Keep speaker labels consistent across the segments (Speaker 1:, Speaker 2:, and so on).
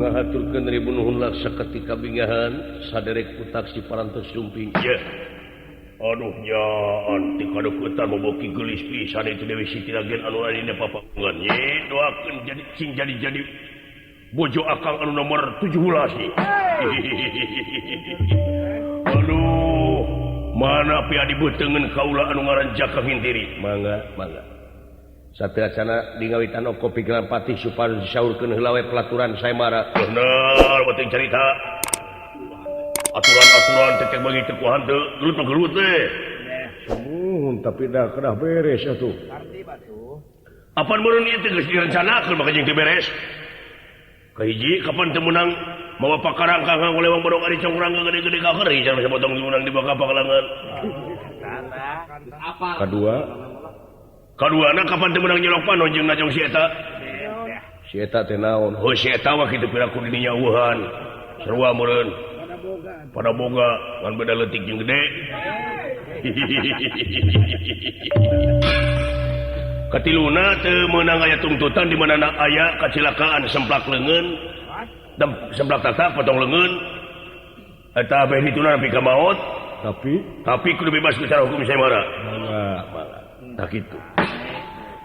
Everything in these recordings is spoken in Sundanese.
Speaker 1: Ngahaturkeun ribu nuhun lah saketika bingahan saderek utak si parantos sumping. Ye. Aduh nyaan ti kadukutan boboki geulis pisan itu Dewi Siti Ragen anu adina papangan. Ye doakeun jadi sing jadi-jadi bojo akang anu nomor 17 ye. Aduh, mana pia dibeuteungeun kaula anu ngaran Jaka Gintiri. Mangga, mangga. Sateuacana di ngawitan oko pikiran patih supados disaurkeun heula we pelaturan saemara. Bener penting carita. Aturan-aturan teh bagi teu ku hanteu, gelut mah gelut teh. Sumuhun tapi dah kedah beres atuh. Apan meureun ieu teh geus direncanakeun maka jeung teu beres. Kahiji kapan teu meunang mawa pakarangkang ngolewang bodong ari congkrang gede-gede ka heureuy cenah sapotong diunang di baka pakalangan. Kadua kaduana kapan teu meunang nyelok panon jeung najong si eta. Si eta teh naon? Heuh si eta mah kitu piraku di dinya eueuhan. Sarua meureun. Pada boga ngan beda leutik jeung gede. Katiluna teu meunang aya tungtutan di mana aya kacilakaan semplak leungeun. Semplak tatak potong leungeun. Eta beh dituna nepi ka maot. Tapi kudu bebas secara hukum saemara. Mangga, mangga. Tak kitu.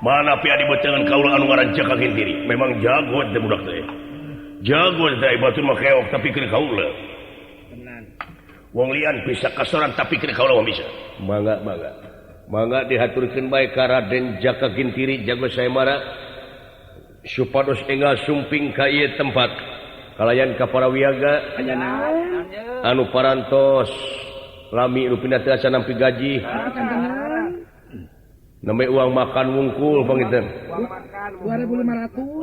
Speaker 1: Mana pia dibeuteungeun kaula anu ngaran Jaka Gintiri. Memang jago teh budak teh. Jago teh batur mah keok tapi keur kaula. Wong lian bisa kasoran tapi keur kaula mah bisa. Mangga, mangga. Mangga dihaturkeun bae ka Raden Jaka Gintiri jago saemara supados enggal sumping ka ieu tempat. Kalayan ka para wiyaga anu parantos lami nu pindah teh acan nampi gaji. Namanya uang makan wungkul panginten.
Speaker 2: Uang makan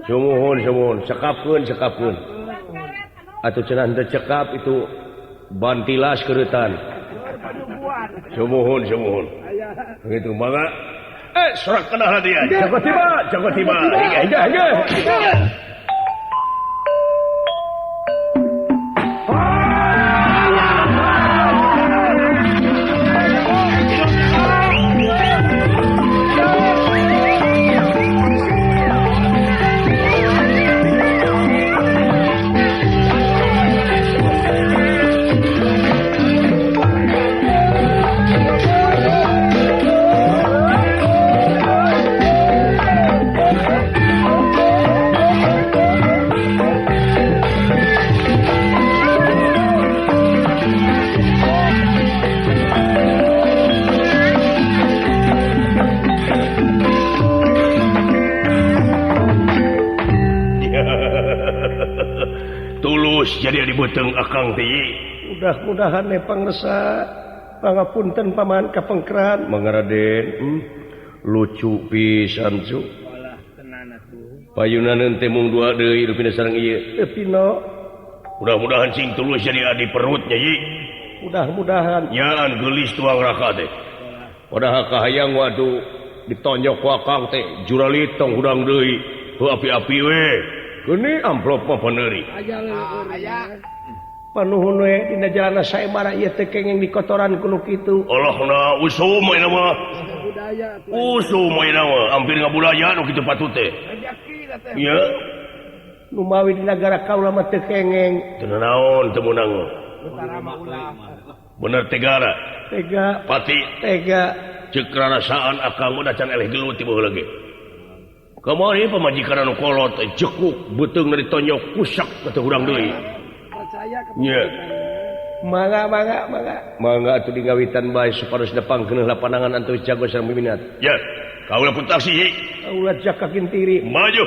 Speaker 2: 2.500.
Speaker 1: Sumuhun sumuhun, sekapkeun sekapkeun. Atuh cenah henteu cekap itu bantilas keuretan. Sumuhun sumuhun. Begitu mangga. Sorak kenah dia. Jago tiba, jago tiba. Hingga hingga hingga. Tulus jadi dibeuteung akang teh. Mudah-mudahan ne pangresa pangapunten paman kapengkeran mangga Raden. Lucu pisan cu.
Speaker 2: Tenan atuh.
Speaker 1: Payunaneun teh mung dua deui rupina sareng ieu. Teu pino. Mudah-mudahan sing tulus jadi adi perutnya yi. Mudah-mudahan nyaan geulis tuang raka teh. Padahal kahayang waduh ditonjok ku akang teh juralitong hudang deui. Heuh api-api we. Geuning amplop mah peneuri.
Speaker 2: Aya.
Speaker 1: Panuhun we dina jalana saemara ieu teh kenging dikotoran ku nu kitu. Allahna usum we mah.
Speaker 2: Budaya atuh.
Speaker 1: Usum we mah hampir ngabudaya nu kitu patut teh.
Speaker 2: Rezeki teh.
Speaker 1: Ieu numawi di nagara kaula mah teu kengeng. Teu naon teu meunang. Bener tegara. Tega. Pati. Tega. Ceuk rarasaan akang udah can eleh gelut ti baheula ge. Kamari pamajikan anu kolot jekuk beuteung ditonyok kusak ka urang deui.
Speaker 2: Percaya ka
Speaker 1: nya. Mangga mangga mangga. Mangga atuh di ngawitan bae supados nepangkeun heula panangan antu jago sareng miminat. Ya, kaula pun taksi. Kaula Jaka Gintiri. Maju.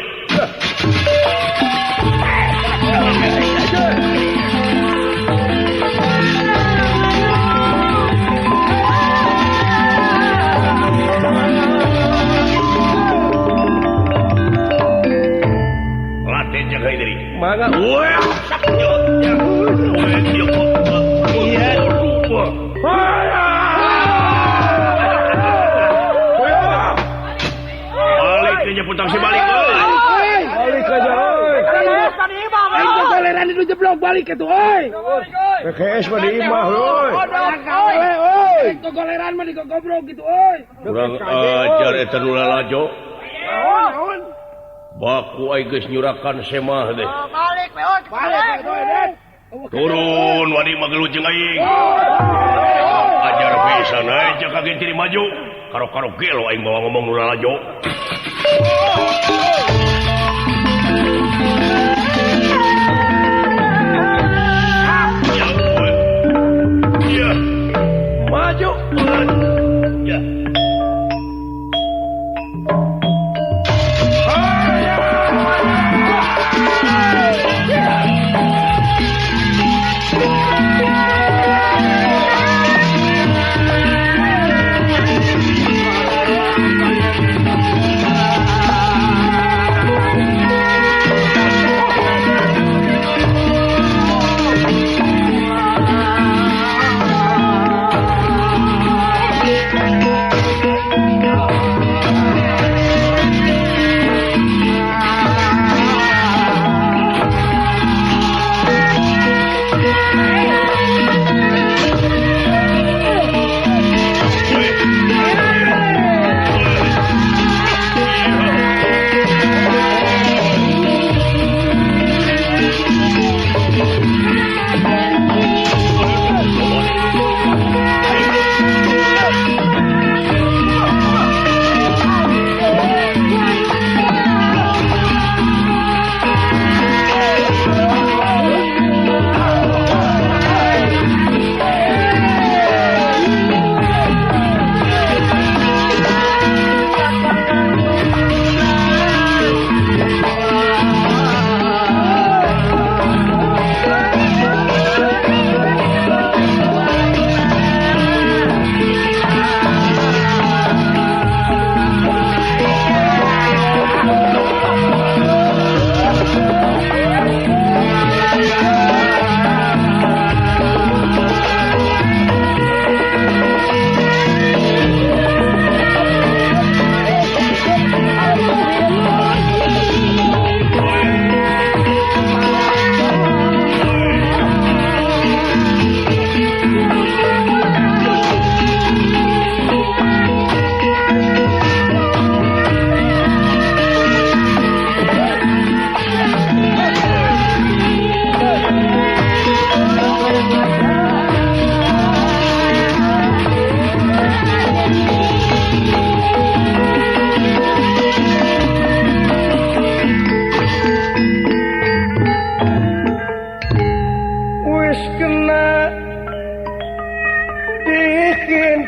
Speaker 1: Mangga. Balik aja putang si balik. Balik aja.
Speaker 2: Aing goleran itu jeblok balik itu euy.
Speaker 1: PKS mah di imah euy.
Speaker 2: Euy. Goleran mah digogobrok gitu euy.
Speaker 1: Kurang ajar eta nu lalajo. Baku ai geus nyurakan semah deh.
Speaker 3: Balik
Speaker 1: Turun wani magelu jeung aing. Ajar pisan aing Jaka Gintiri maju. Karo-karo gelo aing bawa ngomong nu lalajo. Ya. Maju. Ya.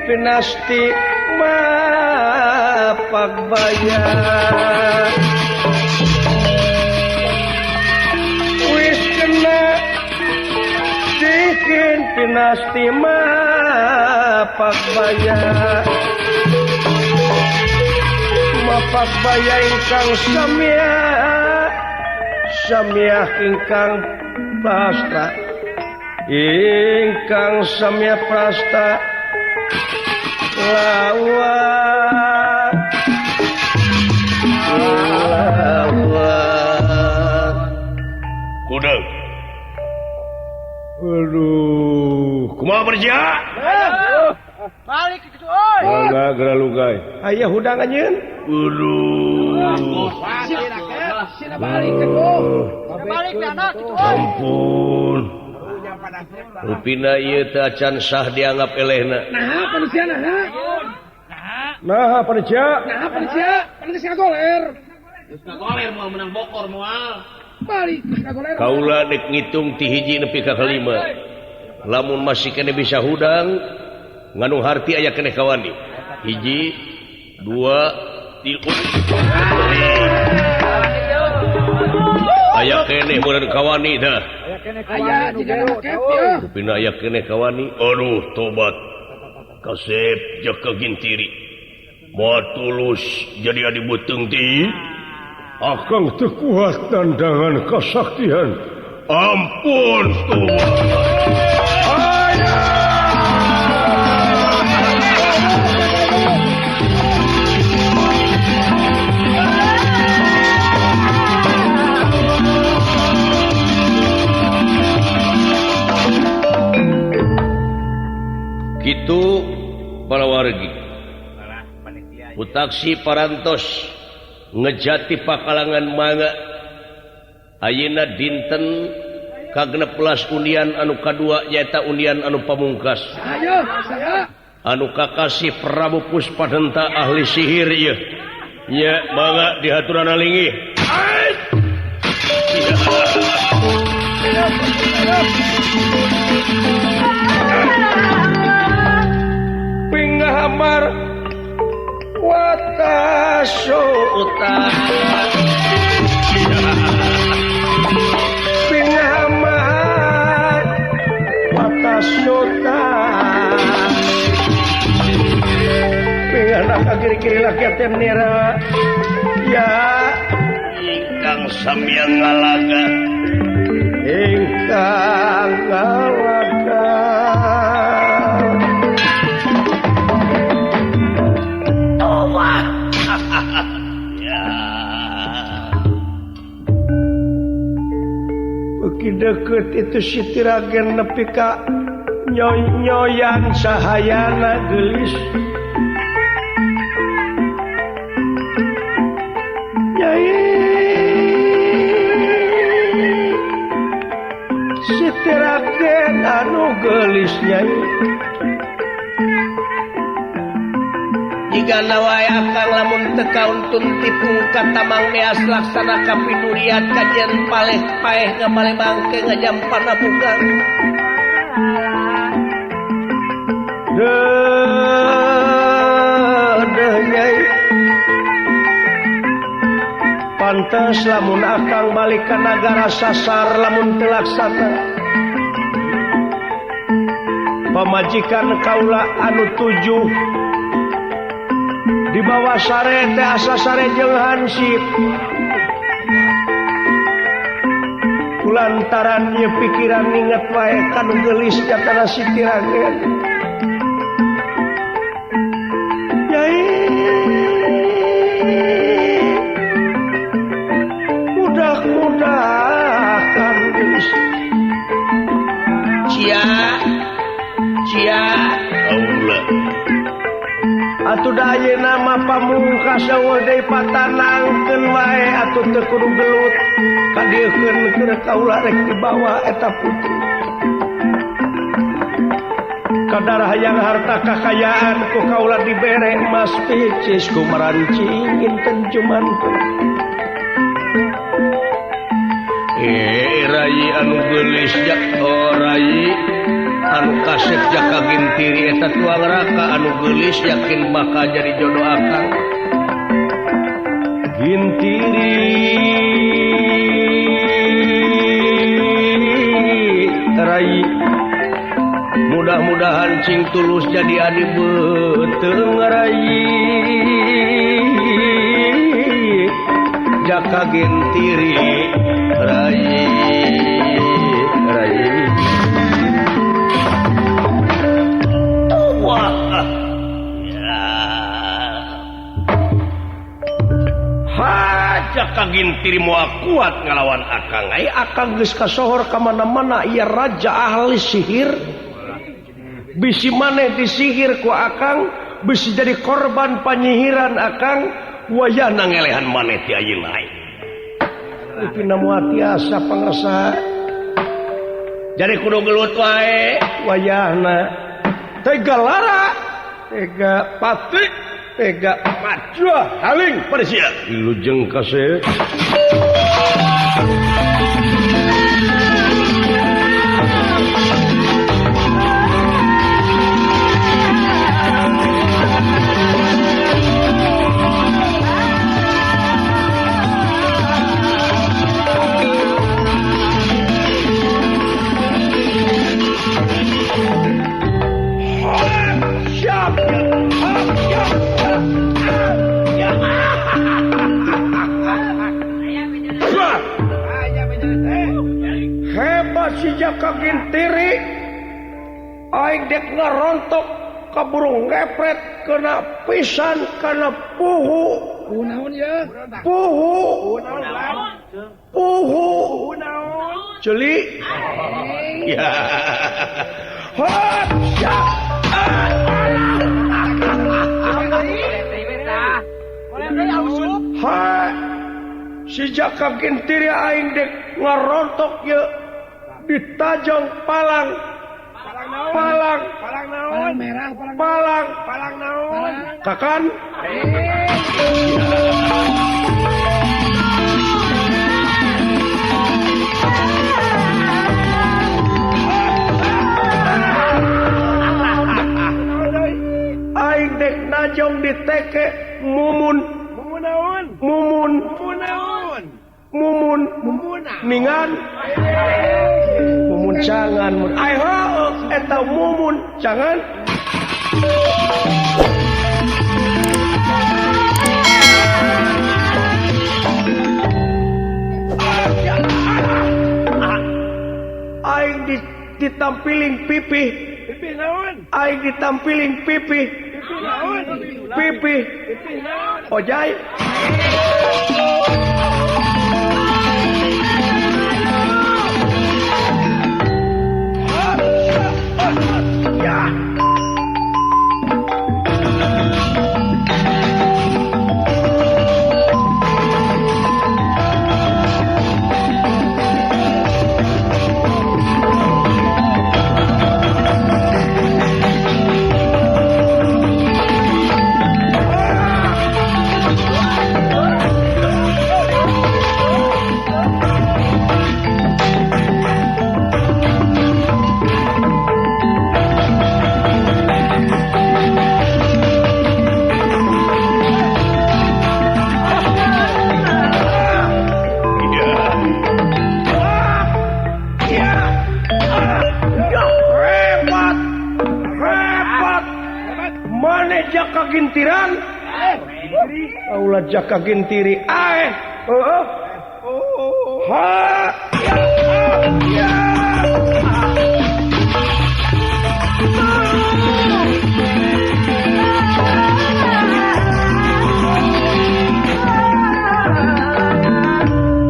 Speaker 3: Pinasti mapagbayar wis kena bikin pinasti mapagbayar mapagbayar ingkang samya samya ingkang prasta ingkang samya prasta lawan lawan
Speaker 1: kuda. Aduh, kumaha berja?
Speaker 2: Balik kitu euy.
Speaker 1: Mangga geura lugai.
Speaker 3: Aya hudang anjeun.
Speaker 1: Aduh.
Speaker 2: Sina balik kitu. Sina balik anak kitu euy.
Speaker 1: Ampun. Rupina ieu teh acan sah dianggap elehna.
Speaker 2: Naha panitia naha?
Speaker 3: Naha panitia?
Speaker 2: Naha panitia? Panitia ngagoler.
Speaker 4: Geus ngagoler moal menang bokor moal.
Speaker 2: Balik geus ngagoler.
Speaker 1: Kaula dek ngitung ti hiji nepi ka kalima. Lamun masih keneh bisa hudang, nganu harti aya keneh kawani. Hiji, dua, tilu. Aya keneh meureun kawani dah.
Speaker 2: Aya jiga raket ya.
Speaker 1: Rupina aya keneh kawani. Aduh tobat. Kasep Jaka Gintiri. Moal tulus jadi adi beuteung teh.
Speaker 3: Akang teu kuat tandangan kasaktian.
Speaker 1: Ampun tobat. Kitu para wargi putaksi parantos ngejati pakalangan mangga Ayeuna dinten ka-16 undian anu kadua nyaeta undian anu pamungkas. Anu kakasih Prabu Puspadenta ahli sihir ieu. Nya mangga dihaturan linggih.
Speaker 3: Pinghamar watasuta Pinghamar watasuta Pinghanak kiri-kiri laki nira ya
Speaker 1: ingkang samyang ngalaga
Speaker 3: ingkang ngalaga
Speaker 1: Toba ya
Speaker 3: beuki deukeut itu Siti Ragen nepi ka nyoy-nyoyan sahayana geulis. Nyai Siti Ragen anu geulis nyai
Speaker 4: jika wae akang lamun teu kauntun tipung ka tamang meas laksana kapidurian kajian paleh paeh ngamale bangke ngajampana bugang
Speaker 3: deuh nyai pantes lamun akang balik ka nagara sasar lamun teu laksana pamajikan kaula anu 7 di bawah sare teh asa sare jeung hansip kulantaran ieu pikiran inget wae kanu geulis jatana Siti Ragen. Nyai mudah-mudahan geulis
Speaker 4: cia cia
Speaker 1: kaula
Speaker 3: atuh da ayeuna mah pamungkas eueuh deui patanangkeun wae atuh teu kudu gelut kadieukeun keur kaula rek dibawa eta putri kadar hayang harta kakayaan ku kaula dibere emas picis ku marancing inten jumantu.
Speaker 1: Rai anu geulis oh rai anu kasep jaka gintiri eta tuang raka anu geulis yakin bakal jadi jodoh akang
Speaker 3: gintiri rai
Speaker 1: mudah-mudahan cing tulus jadi adi beuteung rai jaka gintiri rai rai wah ya ha jaka gintiri moal kuat ngalawan akang
Speaker 3: ai akang geus kasohor ka mana-mana ieu raja ahli sihir bisi maneh disihir ku akang bisi jadi korban panyihiran akang wayahna ngelehan maneh ti ayeuna pina moal tiasa pangrasa
Speaker 1: jadi kudu gelut wae
Speaker 3: wayahna tega lara tega patik tega majua haling pada sia
Speaker 1: lujeng kasih
Speaker 3: Jaka Gintiri aing dek ngarontok ka burung ngepret kena pisan kana puhu
Speaker 2: naon ya
Speaker 3: puhu puhu ceuli
Speaker 1: ya
Speaker 3: hop ya ha Si Jaka Gintiri aing dek ngarontok ye ditajong palang. Palang,
Speaker 2: palang naon? Merah, palang,
Speaker 3: palang,
Speaker 2: palang naon?
Speaker 3: Kakan. Aing dek najong diteke mumun.
Speaker 2: Mumun naon?
Speaker 3: Mumun.
Speaker 2: Mumun naon?
Speaker 3: Mumun.
Speaker 2: Mumuna.
Speaker 3: Ningan. Mumun jangan mun. Ai heueuh eta mumun jangan. Aing ditampiling pipih.
Speaker 2: Pipih naon?
Speaker 3: Aing ditampiling pipih.
Speaker 2: Pipih naon?
Speaker 3: Pipih.
Speaker 2: Pipih naon?
Speaker 3: Ojai. Ya. Jaka Gintiran, kaulah Jaka Gintiri, ae, oh, ha, ya, ya.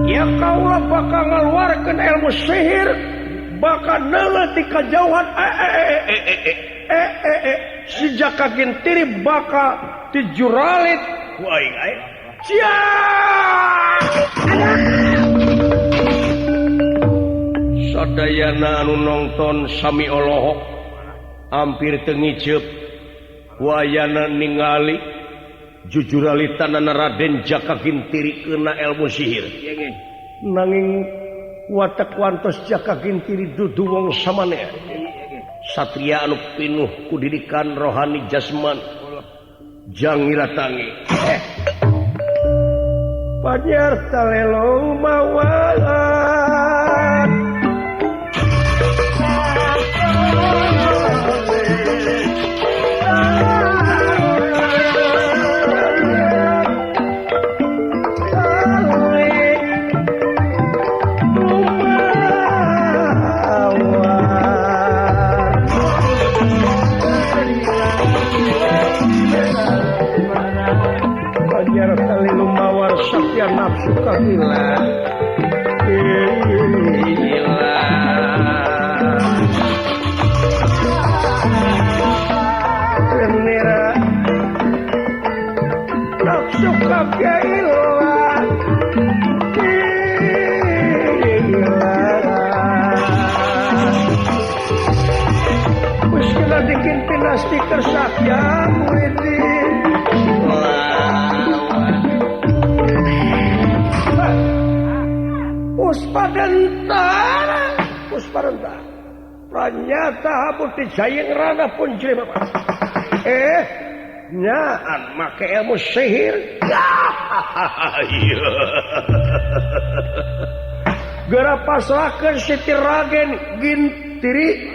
Speaker 3: Ya kaulah bakal ngeluarkan ilmu sihir, bakal neuleuh ti kajauhan, si Jaka Gintiri bakal dijuralit
Speaker 1: ku aing ae.
Speaker 3: Cia! Sadayana anu nongton sami olohok hampir teu ngiceup wayana ningali jujuralitanana Raden Jaka Gintiri kena ilmu sihir. Nanging watak wantos Jaka Gintiri dudu wong samanea. Satria anu pinuh kudidikan rohani jasman jangiratangi panyarta lelong mawalan Satya nafsu kamila gila kenira nafsu kamila gila wis kena dikin pinastiker satya muridin. Puspadentara, Puspadentara. Pranyata habur dijayeng rana pun jelema. Nyaan make ilmu sihir. Geura pasrahkeun Siti Raden Gintiri.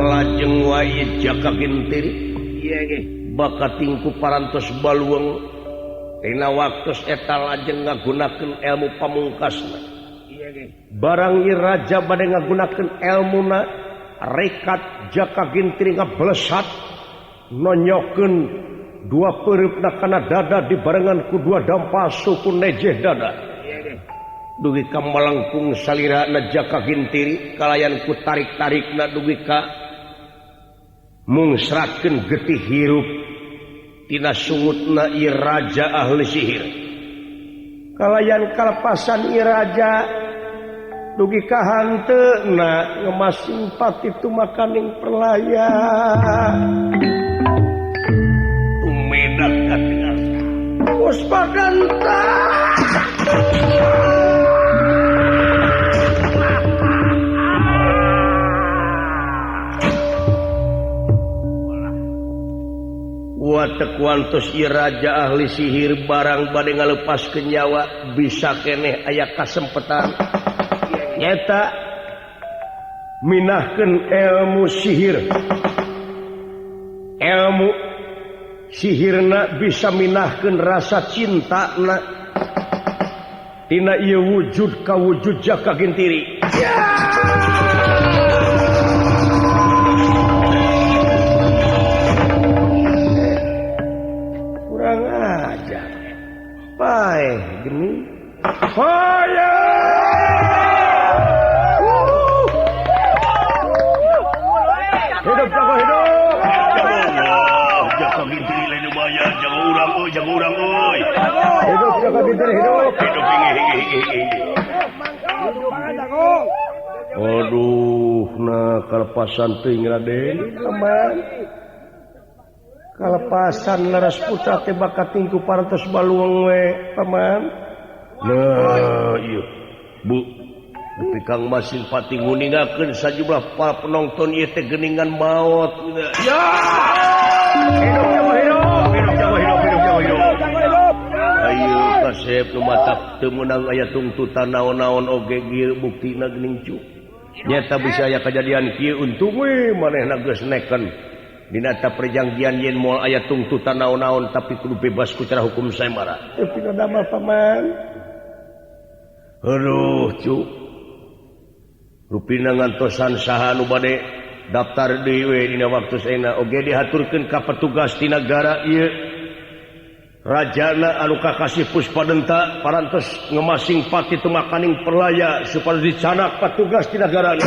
Speaker 3: Lajeng wae Jaka Gintiri bakat tingku parantos baluang dina waktos eta lajeng ngagunakeun ilmu pamungkasna. Barang ieu raja bade ngagunakeun elmuna rekat Jaka Gintiri ngablesat nonyokeun dua peureup kana dada dibarengan ku dua dampa suku nejeh dada. Dugi ka malengkung salira na Jaka Gintiri kalayan ku tarik-tarikna dugi ka mungsratkeun getih hirup tina sungutna ieu raja ahli sihir. Kalayan kalepasan ieu raja dugi ka hanteuna ngemasing pati tumakaning perlaya. Tumedak katingal Puspadanta. Watekuantos ieu raja ahli sihir barang bade ngalepaskeun nyawa bisa keneh aya kasempetan nyata minahkeun ilmu sihir. Ilmu sihirna bisa minahkeun rasa cintana tina ieu wujud ka wujud Jaka Gintiri. Kurang ajar. Paeh geni. Fire! Hidup Jaka hidup.
Speaker 1: Jaka Gintiri lain lumayan, jago urang euy, jago urang euy.
Speaker 3: Hidup Jaka Gintiri hidup.
Speaker 1: Hidup ingi.
Speaker 3: Aduh, nah kalepasan teuing Raden, aman. Kalepasan laras putra teh bakat tingku parantos baluang we, paman.
Speaker 1: Nah, ieu. Bu, nepi Kang Masin pati nguningakeun sajumlah para penonton ieu teh geuningan maot.
Speaker 3: Ya! Hidup jago hidup,
Speaker 1: hidup jago hidup, hidup jago hidup. Ayo kasep nu matak teu meunang aya tungtutan naon-naon oge ieu buktina geuning cu. Nyata bisa aya kajadian kieu untung we manehna geus neken. Dina ta perjanjian yen moal aya tungtutan naon-naon tapi kudu bebas ku cara hukum sayembara.
Speaker 3: Teu pinadamel paman.
Speaker 1: Aduh cu. Rupina ngantosan saha nu bade daftar deui we dina waktu saena oge dihaturkeun ka petugas ti nagara ieu. Rajana anu kakasih Puspadenta parantos ngemasing pati tumakaning perlaya supaya dicanak petugas ti nagarana.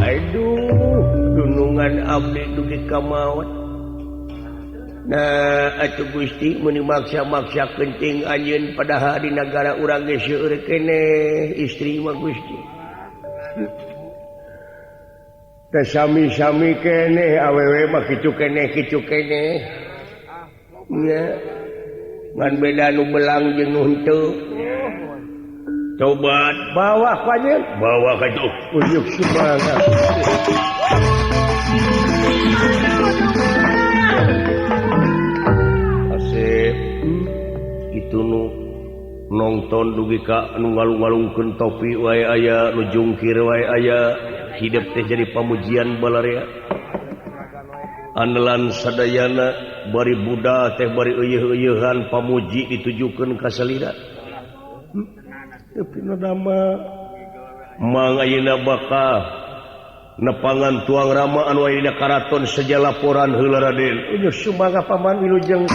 Speaker 1: Aduh, dunungan abdi dugi ka maot. Nah, atuh Gusti meuni maksa-maksa kencing anjeun padahal di nagara urang geus seueur keneh istri mah Gusti.
Speaker 3: Teh sami-sami keneh awewe mah kitu keneh kitu keneh. Nya ngan beda nu belang jeung nu henteu.
Speaker 1: Tobat
Speaker 3: bawa ku anjeun,
Speaker 1: bawa ka itu.
Speaker 3: Uyuk semangat.
Speaker 1: Asep itu nu nonton dugi ka nu ngalung-ngalungkeun topi wae aya, nu jungkir wae aya, hidup teh jadi pamujian balarea. Andalan sadayana bari budak teh bari eueuh-eueuhan pamuji ditujukeun ka salira.
Speaker 3: Tapi nama
Speaker 1: Mang ayeuna bakal nepangan tuang rama anu aya dina karaton seja laporan heula Raden.
Speaker 3: Uyuh sumaga paman wilujeng.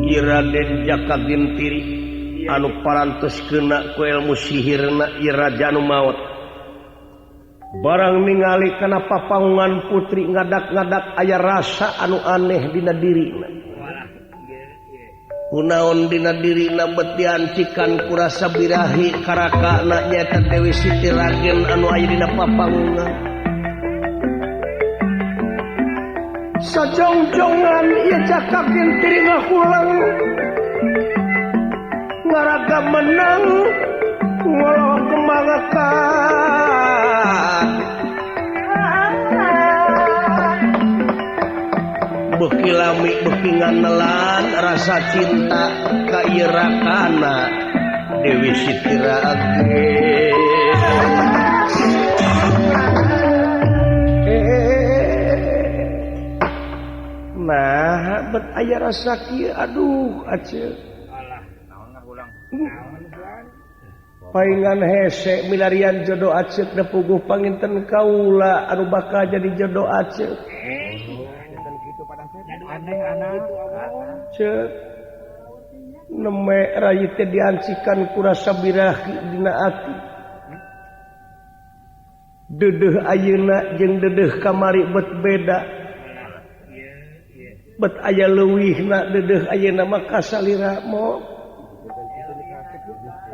Speaker 1: Ieu Raden Jaka Gintiri anu parantos kena ku ilmu sihirna ieu raja anu maot.
Speaker 3: Barang ningali kana papangungan putri ngadak-ngadak aya rasa anu aneh dina dirina.
Speaker 4: Kunaon dina dirina bet diancikan ku rasa birahi karakana nyaeta Dewi Siti Ragen anu aya dina papangungan.
Speaker 3: Sajongjongan ieu Jaka Gintiri ngahulang ngaraga menang ngolok kemangkan.
Speaker 4: Beuki lami beuki nganelan rasa cinta ka ieu rakana Dewi Siti Ragen.
Speaker 3: Nah, bet aya rasa kieu aduh aceu.
Speaker 2: Alah, naon ngahulang.
Speaker 3: Paingan hese milarian jodoh aceuk da puguh panginten kaula anu bakal jadi jodoh aceuk. Ceuk neme rayi teh diancikan ku rasa birahi dina ati. Dedeuh ayeuna jeung dedeuh kamari bet beda. Bet aya leuwihna dedeuh ayeuna mah kasalira mok.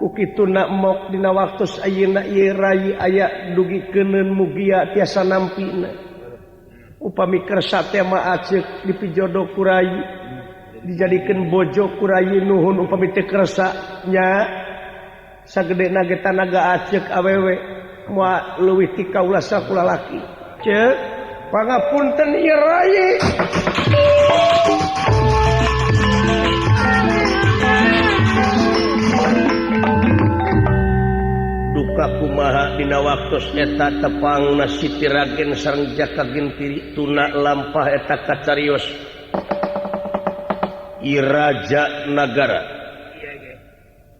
Speaker 3: Ku kituna mok dina waktos ayeuna ieu rayi aya dugi keuneun mugia tiasa nampina. Upami kersa teh mah aceuk dipijodoh ku rayi, dijadikeun bojo ku rayi nuhun upami teu kersa nya sagedena ge tanaga aceuk awewe moal leuwih ti kaula sakulalaki. Ceuk pangapunten ieu rayi.
Speaker 4: Duka kumaha dina waktos eta tepangna Siti Ragen sareng Jaka Gentiri tuna lampah eta kacarios Iraja Nagara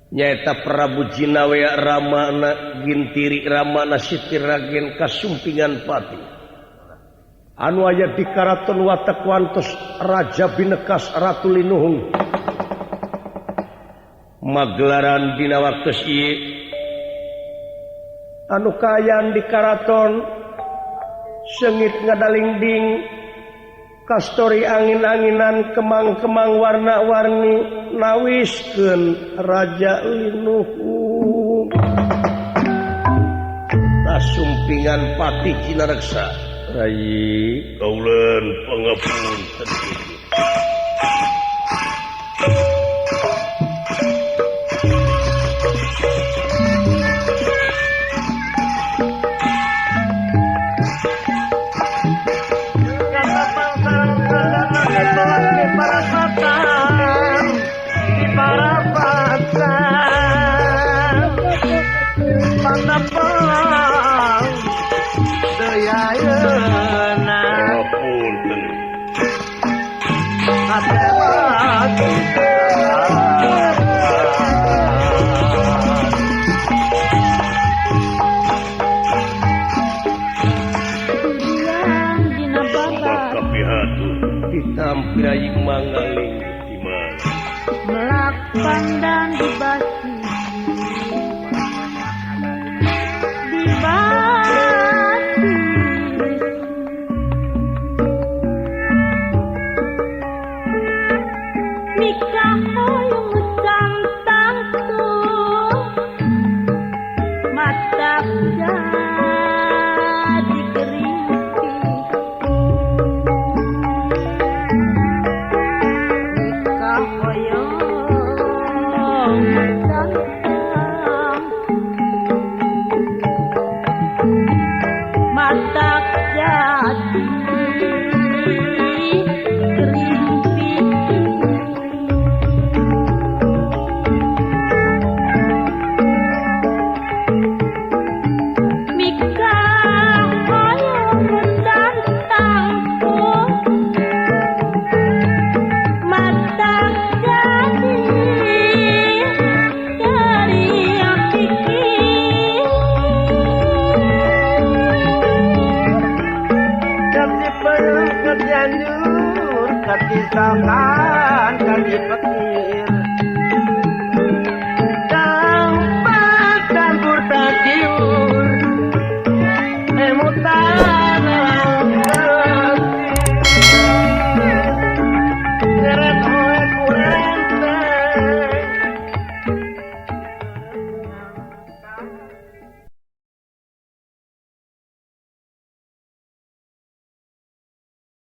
Speaker 4: nyaeta Prabu Jinawea Ramana Gintiri Ramana Siti Ragen kasumpingan pati anu aya di karaton watak wantos Raja Binekas Ratu Linuhung magelaran dina waktos ieu
Speaker 3: anu kaayaan di karaton seungit ngadalingding kastori angin-anginan kemang-kemang warna-warni nawiskeun Raja Linuhung
Speaker 4: kasumpingan pati Jinareksa
Speaker 1: rayi kauleun pangapunten.